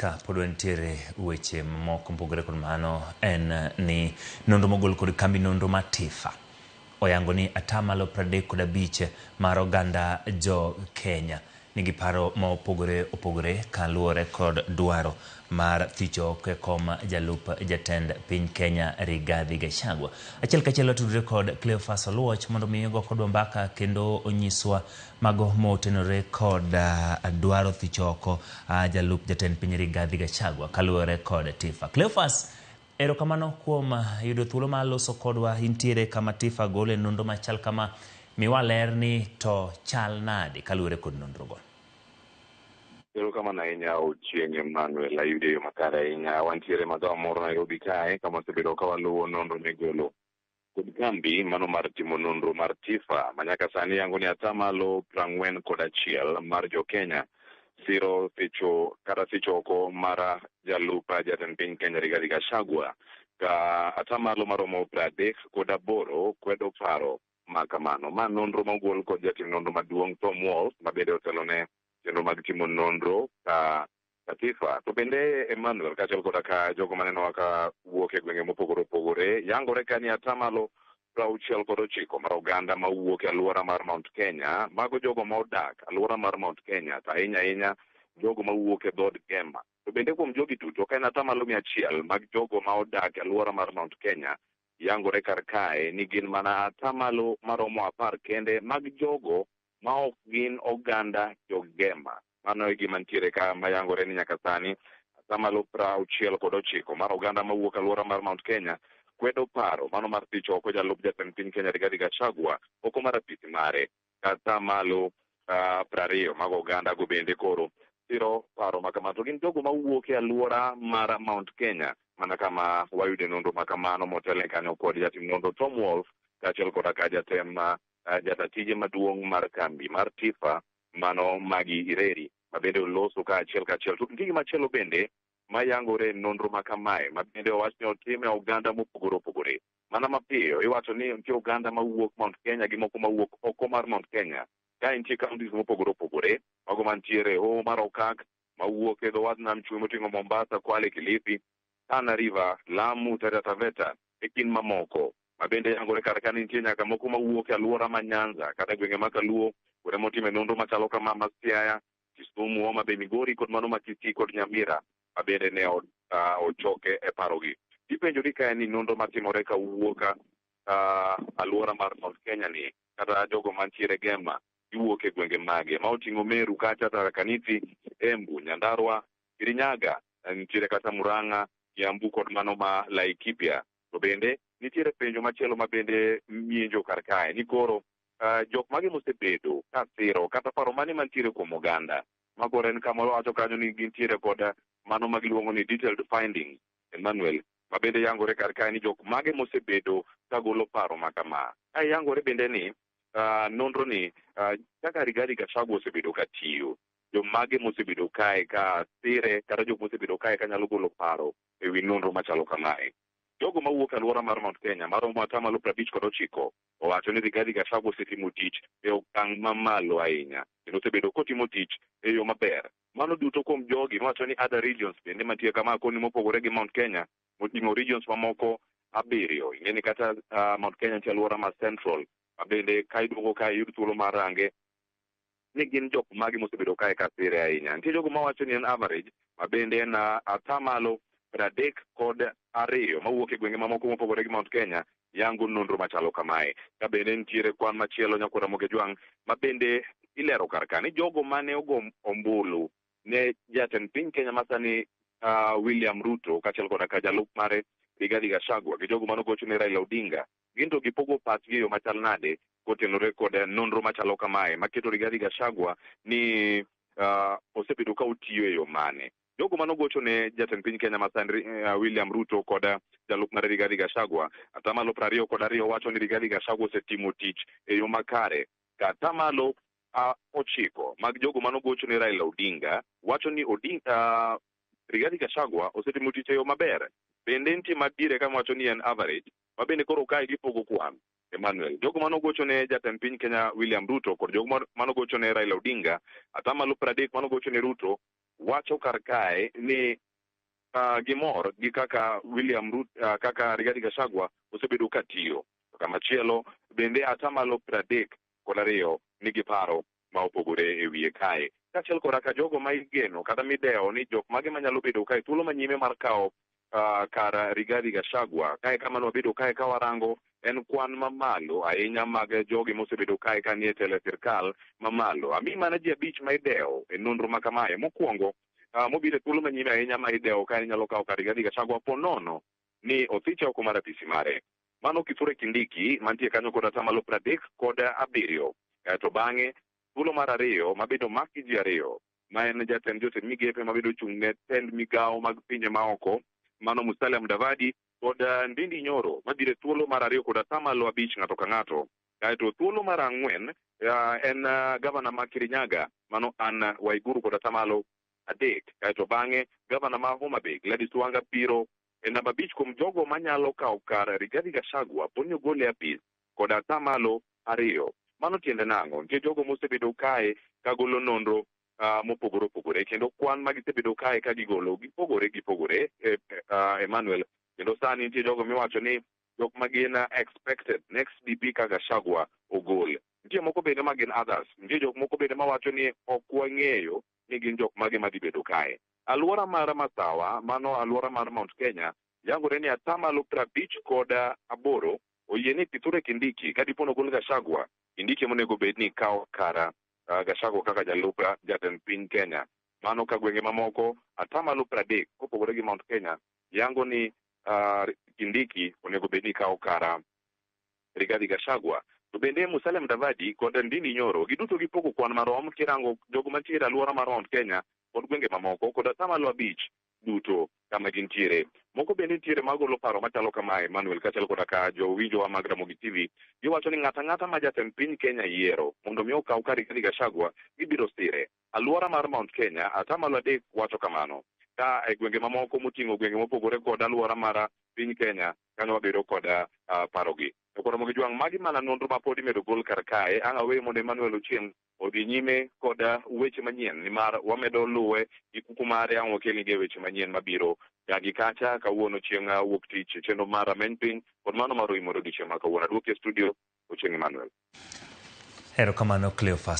Ka pod wantiere weche mamoko mopogore kod mano en ni nonro mogol kod kambi nonro mar TIFA oyango ni atamalo 35 mar oganda jo Kenya nigi paro ma opogore opogore kaluwore kod dwaro mar thicho oko e kom jalup jatend piny Kenya Rigathi Gachagua. Achiel kachiel watudore kod Cleophas Oluoch mondo mi ogo kodwa mbaka kendo onyiswa mago motenore kod dwaro thicho oko jalup jatend piny Rigathi Gachagua kaluwore kod TIFA. Cleophas, erokamano kuom yudo thuolo mar loso kodwa. Intiere kama TIFA gole nonro machal kama, miwa ler ni to chal nade kaluwore kod nonro go. Erokamano ahinya Ochieng' Emmanuel, ayude e yo makare ahinya. Wantiere magawa moro Nairobi kae kama wasebedo ka waluwo nonro migolo kod kambi mano mar timo nonro mar TIFA ma nyaka sani yango ni atamalo 41 mar jo Kenya siro thicho kata thicho oko mar jalup jatend piny Kenya Rigathi Gachagua ka atamalo maromo 38 kwedo paro ma kamano. Ma nonro ma ogol kod jatim nonro maduong' Tom Wolf ma bende otelo ne chenro mag timo nonro ka Katifa. To bende Emmanuel kaachiel koda ka jogo manenowa ka wuok e gwenge mopogore opogore yangore ka ni atamalo 69 mar oganda mawuok e alwora mar Mount Kenya, mago jogo ma odak alwora mar Mount Kenya, to ahinya ahinya jogo mawuok e dhood Gema. To bende kuom jogi duto, ka en atamalo 100 mag jogo ma odak e alwora mar Mount Kenya, yangore kar kae ni gin mana atamalo maromo 10 kende mag jogo ma ok gin oganda jo-Gema. Mano e gima nitiere ka mayangore ni nyaka sani atamalo 69 mar oganda mawuok alwora mar Mount Kenya kwedo paro mano mar thicho oko jalup jatend piny Kenya Rigathi Gachagua oko mar apisi mare. Ka atamalo 20 mag oganda go bende koro siro paro ma kamano. To gin jogo mawuok e alwora mar Mount Kenya mana kama wayude nonro ma kamano motelne kanyo kod jatim nonro Tom Wolf kaachiel koda ka jatem jata tije maduong' mar kambi mar TIFA mano Maggie Ireri ma bende oloso kaachiel kaachiel. To nitie gimachielo bende mayangore e nonro ma kamae ma bende owach ni otim e oganda mopogore opogore. Mana mapiyo iwacho ni nitie oganda mawuok Mount Kenya gi moko mawuok oko mar Mount Kenya. Kae nitie counties mopogore opogore, mago mantiere e hoho mar Okak, mawuok e dho wadh Nam Chumbi moting'o Mombasa, Kwale, Kilifi, Tana River, Lamu, Taita Taveta e kind mamoko. Ma bende yangore kar ka ni nitie nyaka moko mawuok e alwora ma Nyanza kata e gwenge ma Kaluo kuonde motime nonro machalo kama ma Siaya, Kisumu, Homa Bay, Migori kod mano ma Kisii kod Nyamira ma bende ne ochoke e parogi. Ipenjori kae ni nonro matimore ka wuok alwora mar Mount Kenya ni kata jogo mantiere Gema giwuok e gwenge mage ma oting'o Meru kacha, Tharaka Nithi, Embu, Nyandarua, Kirinyaga, nitiere kata Murang'a, Kiambu kod mano ma Laikipia. To bende nitiere penjo machielo ma bende mienjo kar kae ni koro jok mage mosebedo ka siro kata paro mane mantiere kuom oganda. Ma koro en kama wawacho kanyo ni gintiere kod mano ma giluongo ni detailed findings, Emmanuel, ma bende yangore kar kae ni jok mage mosebedo ka golo paro ma kama. Kae yangore bende ni nonro ni kaka Rigathi Gachagua osebedo ka tiyo, jomage mosebedo kae ka sire kata jok mosebedo kae ka nyalo golo paro e wi nonro machalo kamae. Jogo mawuok e alwora mar Mount Kenya maromo atamalo 59 owacho ni Rigathi Gachagua osetimo tich e okang' mamalo ahinya kendo osebedo kotimo tich e yo maber. Mano duto kuom jogi mawacho ni other regions bende mantie kama koni mopogore gi Mount Kenya moting'o regions mamoko 7. Ing'e ni kata Mount Kenya nitie alwora ma Central ma bende ka iduogo ka iyud thuolo mar range ni gin jok mage mosebedo kae ka sire ahinya. Nitie jogo mawacho ni en average ma bende en atamalo 32 mawuok e gwenge mamoko mopogore gi Mount Kenya yango nonro machalo kamae. Ka bende nitiere kwan machielo nyakwar Ramogi Ojwang' ma bende ilero kar ka ni jogo mane ogo ombulu ne jatend piny Kenya masani William Ruto kaachiel koda ka jalup mare Rigathi Gachagua gi jogo mane ogocho ne Raila Odinga gin to gipogo pachgi e yo machal nade kotenore kod nonro machalo kamae maketo Rigathi Gachagua ni osebedo ka otiyo e yo mane. Jogo mane ogocho ne jatend piny Kenya masani William Ruto kod jalup mare Rigathi Gachagua, atamalo 22 wacho ni Rigathi Gachagua osetimo tich e yo makare. Ka atamalo 9 mag jogo mane ogocho ne Raila Odinga wacho ni Rigathi Gachagua osetimo tich e yo maber. Bende nitie madiere kama wacho ni en average, ma bende koro kae gipogo kwan. Emmanuel, jogo mane ogocho ne jatend piny Kenya William Ruto kod jogo mane ogocho ne Raila Odinga, atamalo 30 mane ogocho ne Ruto wacho kar kae ni gimor gi kaka William Ruto, kaka Rigathi Gachagua osebedo ka tiyo. To kamachielo bende 32% nigi paro ma opogore e wiye kae. Kaachiel koda ka jogo ma igeno kata midewo ni jok mage manyalo bedo kae thuolo manyime mar kawo kar Rigathi Gachagua. Kae kama nwabedo kae ka warango en kwan mamalo ahinya mag jogi mosebedo kae ka nie telo e sirkal mamalo. Amiyi mana ji 5 ma idewo e nonro ma kamae. Mokwongo, mobiro e thuolo manyime ahinya ma idewo kae nyalo kawo kar Rigathi Gachagua po nono ni othiche oko mar apisi mare. Mano Kithure Kindiki mantie kanyo kod 37%. To bang'e thuolo mar ariyo mabedo mak gi ji 2 ma en jatend jotend migepe mabedo chung' ne tend migawo mag pinje maoko mano Musalia Mudavadi kod Ndindi Nyoro mabiro e thuolo mar 2 kod 5% ng'ato ka ng'ato. Kaeto thuolo mar 4 en gavana ma Kirinyaga mano Anne Waiguru kod 3%. Kaeto bang'e gavana ma Homa Bay Gladys Wanga biro e namba 5 kuom jogo manyalo kawo kar Rigathi Gachagua poni ogole e apis kod 2%. Mano tiende nang'o? Nitie jogo mosebedo kae kagolo nonro mopogore opogore kendo kwan ma gisebedo kae ka gigolo gipogore gipogore, Emmanuel. Kendo sani nitie jogo miwacho ni jok ma gin expected next DP ka Gachagua ogol. Nitie moko bende ma gin others. Nitie jok moko bende mawacho ni ok wang'eyo ni gin jok mage madhi bedo kae. Alwora mar Masawa, mano alwora mar Mount Kenya, yangore ni 58% oyie ni Kithure Kindiki ka dipo nogol Gachagua, Kindiki monego bed ni kawo kara Gachagua kaka jalup jatend piny Kenya. Mano ka gwenge mamoko 30% kopogore gi Mount Kenya yango ni Kindiki onego bed ni kawo kara Rigathi Gachagua. To bende Musalia Mudavadi kod Ndindi Nyoro giduto gipogo kwan marom kirango jogo mantiere alwora mar Mount Kenya kod gwenge mamoko kod 5% duto kama gintiere. Moko bende nitiere magolo paro machalo kamae, Emmanuel, kaachiel koda ka jowinjowa mag Ramogi TV, giwacho ni ng'ato ang'ata ma jatend piny Kenya yiero mondo mi okaw kar Rigathi Gachagua gibiro sire. Alwora mar Mount Kenya 3% wacho kamano. Ka e gwenge mamoko moting'o gwenge mopogore kod alwora mar piny Kenya kanyo wabedo kod parogi. To koro Ramogi Jwang' magi mana nonro ma pod imedo gol kar kae. Ang' aweyo mondo Emmanuel Ochieng' odhi nyime kod weche manyien nimar wamedo luwe gi kuku mare ang' wakelnigi weche manyien mabiro gagi kacha kawuono chieng' wuok tich chenro mar Rameny Piny kod mano mar Oimore odiochieng' ma kawuono. Aduoki e studio Ochieng' Emmanuel. Erokamano Cleophas.